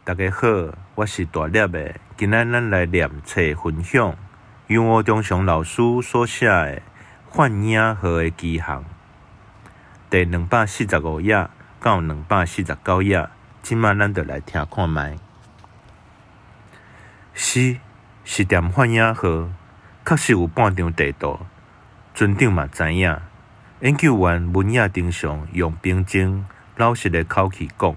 大家好，我是大粒的。今仔咱來念冊分享楊吳忠雄老師所寫的《幻影號的機航》第245頁到249頁。這馬咱就來聽看覓。是，是踮幻影號，確實有半張地圖，船長嘛知影。研究員文野忠雄用平靜老實的口氣講，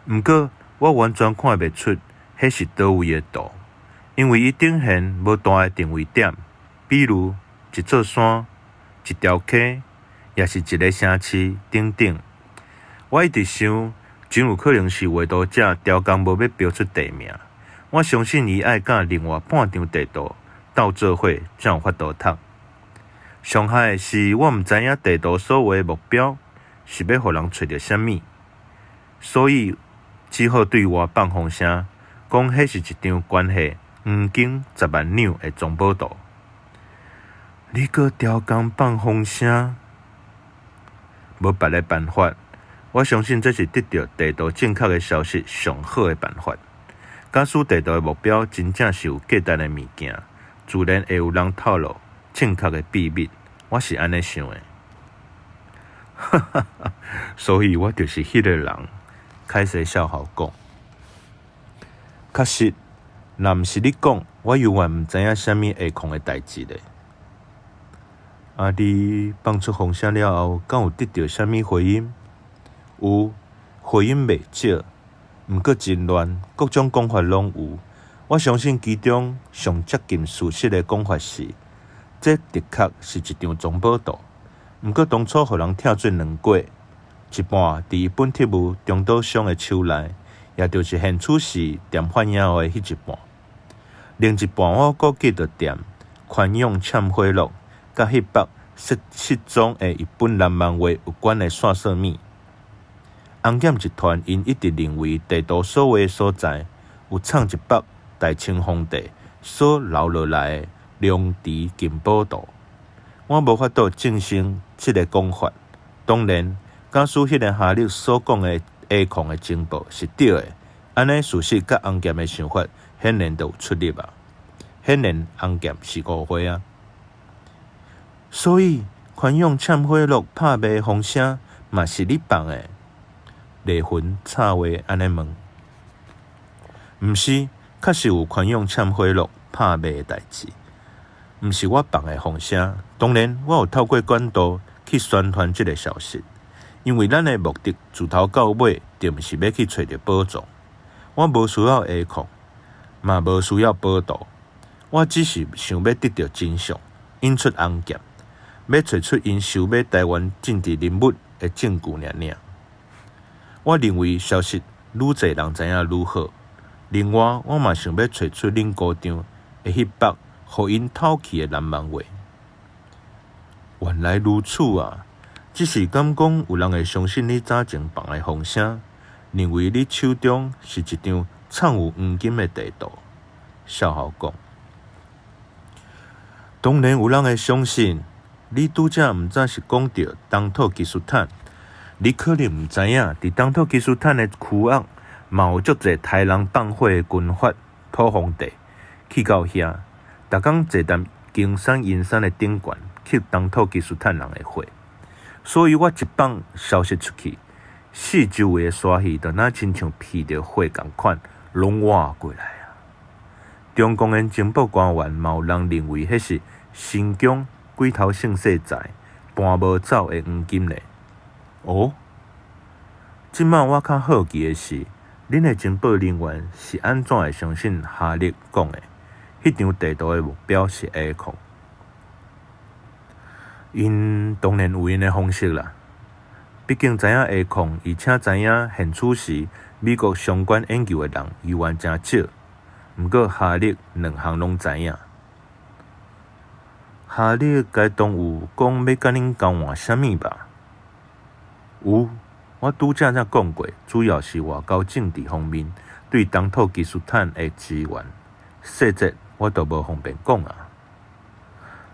毋過我完全看袂出彼是佗位的圖，因為伊頂現無大的定位點，比如一座山、一條溪，抑是一个城市等等。我一直想，真有可能是畫圖者刁工無欲標出地名。我相信伊愛佮另外半張地圖鬥做伙，才有法度讀。上害的是，我毋知影地圖所畫的目標是欲予人揣著啥物，所以只好對外放風聲，講彼是一張關係黃金十萬兩的藏寶圖。你閣刁工放風聲？無別的辦法，我相信這是得著地圖正確的消息上好的辦法。假使地圖的目標真正是有價值的物件，自然會有人透露正確的秘密。我是按呢想的。哈哈哈，所以我就是彼个人。凱西少校講，確實，若毋是你講，我猶原毋知影啥物下礦的代誌咧。啊！你放出風聲了後，敢有得著啥物回音？有，回音袂少，毋過真亂，各種講法攏有。我相信其中上接近事實的講法是，這的確是一張藏寶圖。毋過當初予人拆做兩過。一半佇日本特務中島翔的手內，也就是現此時踮幻影號的彼一半。另一半我估計就踮寬容懺悔錄佮彼幅失失蹤的日本南蠻畫有關的線索物。紅劍集團𪜶一直認為地圖所畫的所在有藏一幅大清皇帝所留落來的龍池金寶圖。我無法度證實這个講法。當然，假使彼个哈利所講的下礦的情報是對的，按呢事實佮紅劍的想法顯然就有出入啊！顯然紅劍是誤會啊！所以寬容懺悔錄拍賣風聲嘛是你放的？麗雲插話按呢問。毋是，確實有寬容懺悔錄拍賣的代誌，毋是我放的風聲。當然，我有透過管道去宣傳這个消息。因為咱的目的自頭到尾，就毋是欲去揣著寶藏。我無需要下礦，嘛無需要寶圖，我只是想欲得著真相，引出紅劍，欲揣出𪜶收買臺灣政治人物的證據爾爾。我認為消息愈濟人知影愈好。另外，我嘛想欲揣出恁姑丈的彼幅予𪜶偷去的南蠻畫。原來如此啊！只是敢講有人會相信你早前放的風聲，認為你手中是一張藏有黃金的地圖。少校講，當然有人會相信。你拄才毋知是講著東土基斯坦，你可能毋知影，佇東土基斯坦的區域，嘛有足濟刣人放火的軍閥土皇帝去到遐，逐工坐踮金山銀山的頂懸，吸東土基斯坦人的血。所以我一放消息出去，四周圍的沙魚就若親像披著火仝款，攏倚過來啊！中共的情報官員嘛有人認為彼是新疆鬼頭姓世財搬無走的黃金咧。哦，這馬我較好奇的是，恁的情報人員是按怎會相信哈利講的？彼張地圖的目標是下礦？𪜶當然有𪜶的方式啦，畢竟知影下礦，而且知影現此時美國相關研究的人猶原誠少。毋過哈利兩項攏知影。哈利該當有講欲佮恁交換啥物吧？有，我拄才才講過，主要是外交政治方面對東土基斯坦的支援，細節我都無方便講啊。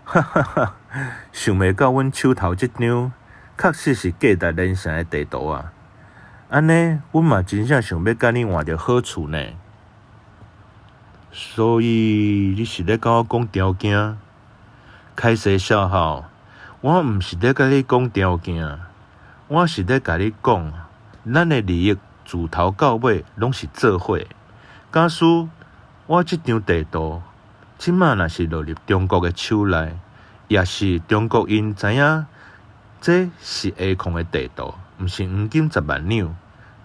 哈哈哈！想袂到阮手頭這張確實是價值連城的地圖啊！按呢，阮嘛真正想欲佮你換著好處呢。所以你是咧佮我講條件？凱西少校，我毋是咧佮你講條件，我是咧共你講，咱的利益自頭到尾攏是做伙。假使我這張地圖這馬若是落入中國的手內，抑是中國𪜶知影這是下礦的地圖，毋是黃金10萬兩，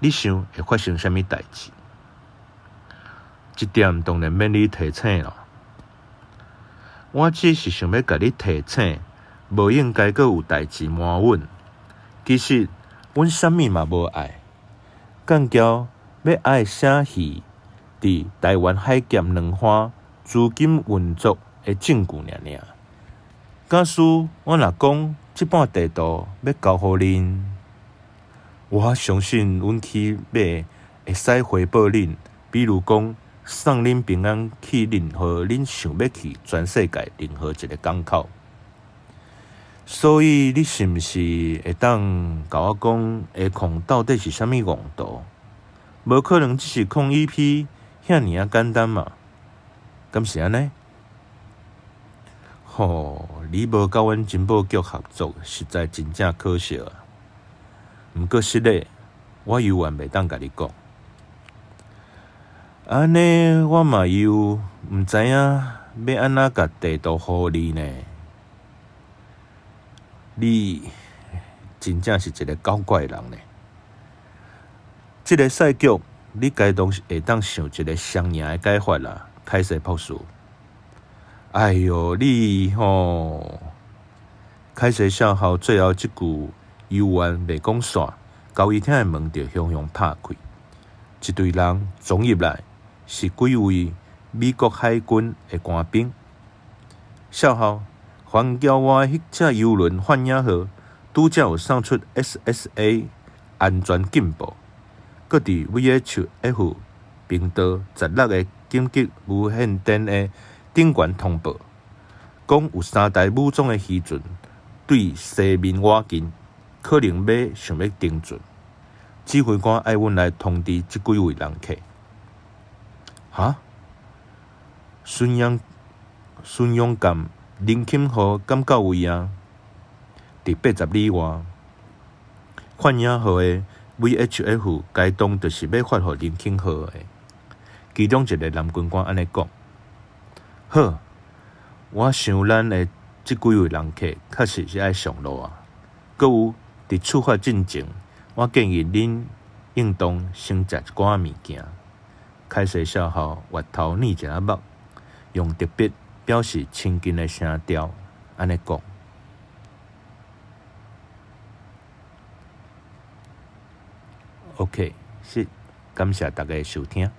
你想會發生啥物代誌？這點當然免你提醒囉。我只是想欲共你提醒，無應該閣有代誌瞞阮。其實，阮啥物嘛無愛，干焦欲愛寫戲佇臺灣海峽兩岸資金運作的證據爾爾。假使我若講這半地圖欲交予恁，我相信阮起碼會使回報恁，比如講送恁平安去任何恁想欲去全世界任何一个港口。所以你是毋是會當共我講下礦到底是啥物戇圖？無可能只是礦 EP 遐爾仔簡單嘛？敢是按呢？吼，你無佮阮情報局合作，實在真正可惜啊！毋過實咧，我猶原袂當共你講。按呢，我嘛猶毋知影欲按怎共地圖予你呢？你真正是一个狡怪人呢！這个賽局，你該當會當想一个雙贏的解法啦，凱西博士。哎喲，你吼，凱西少校最後這句猶原袂講煞，交誼廳的門就雄雄拍開，一隊人衝入來，是幾位美國海軍的官兵。少校，環礁外彼隻郵輪幻影號拄才有送出 SSA 安全警報，閣佇 VHF 頻道16个緊急無線電的頂懸通報，講有三台武裝的漁船對西面倚近，可能欲想欲登船。指揮官愛阮來通知這幾位人客。哈？巡洋艦林肯號敢到位啊？佇80里外，幻影號的 VHF 該當就是欲發予林肯號的。其中一个男軍官按呢講。好，我想咱的這幾位人客確實是愛上路啊。閣有，佇出發進前，我建議恁應當先食一寡物件。凱西少校越頭捏一下目，用特別表示親近的聲調按呢講。OK，是，感謝大家收聽。